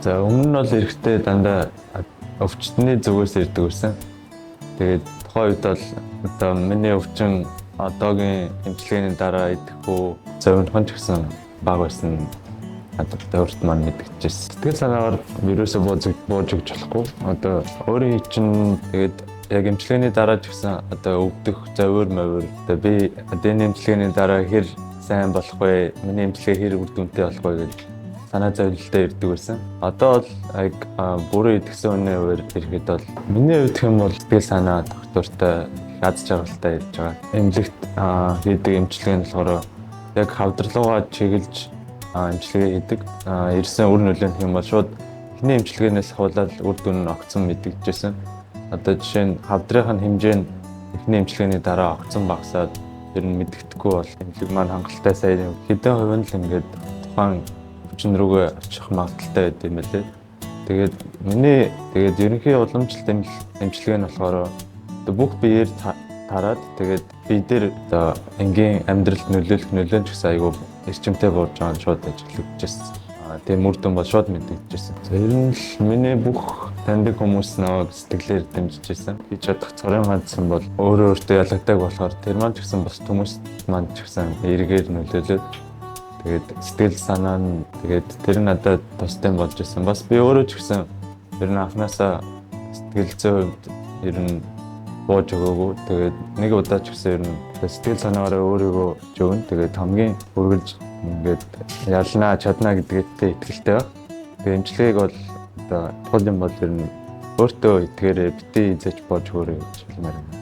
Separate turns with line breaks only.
За, өмнө нь бол эрэхтэй дандаа өвчтний зүгээс ирдэг байсан. Тэгээд тухайн үед бол одоо миний өвчин одоогийн эмчилгээний дараа идэхгүй зовнхон ч гэсэн бага байсан надад өөрт маань мэдэгдэжсэн. Сэтгэл санаагаар вирусаа бууж өгч болохгүй. Одоо өөрийн чинь тэгээд яг эмчилгээний дараа ч гэсэн одоо өвдөх, зовиор мовиор, одоо би одоо энэ эмчилгээний дараа хэр сайн болох вэ? Миний эмчилгээ хэр үр дүнтэй болох вэ гэж санаа зовлонтой ирдэг байсан. Одоо бол яг бүрэн итгэсэн үнэ хуваар ирэхэд бол миний хувьд гэх юм бол сэтгэл санаа тогтвортой, аз жаргалтай ирж байгаа. Эмнэлэгт хийдэг эмчилгээ нь болохоор яг хавдарлуугаа чиглэж эмчилгээ хийдэг. Ирсэн үр нөлөө нь гэх юм бол шууд эхний эмчилгээнээс ахуулаад үр дүн нь огцон мэдэгдэжсэн. Одоо жишээ нь хавдрын хэмжээ нь эхний эмчилгээний дараа огцон багасаад ер нь мэдэгдэхгүй бол эмнэлэг маань хангалттай сайн хэдэн хувь нь л ингээд тухайн өвчин рүүгээ очих магадлалтай байд юм байлээ. Тэгээд миний тэгээд ерөнхий уламжлалт эмчилгээ нь болохоор бүх биеэр тараад, тэгээд бие дээр одоо энгийн амьдралд нөлөөлөх нөлөө ч гэсэн айгүй эрчимтэй бууж байгаа нь шууд ажиглагдчихсэн. Тийм үр дүн бол шууд мэдэгдэжсэн. За, ер нь л миний бүх таньдаг хүмүүс намайг сэтгэлээр дэмжиж байсан. Хийж чадах цорын ганц юм бол өөрөө өөртөө ялагдаг болохоор тэр маань ч гэсэн бус хүмүүс маань ч гэсэн эргээр нөлөөлөөд, тэгээд сэтгэл санаа нь тэгээд тэр надад тустай болж исэн. Бас би өөрөө ч гэсэн ер нь анхнаасаа сэтгэл зүйн хувьд ер нь бууж өгөөгүй. Тэгээд нэг удаа ч гэсэн ер нь сэтгэл санаагаараа өөрийгөө жөвн. Тэгээд хамгийн үргэлж ингээд ялнаа, чаднаа гэдэгтээ итгэлтэй баг. Тэгээд эмчилгээг бол одоо тул юм бол ер нь өөртөө итгээрэй, битгий эзэж бууж өгөөрэй гэж хэлмээр байна.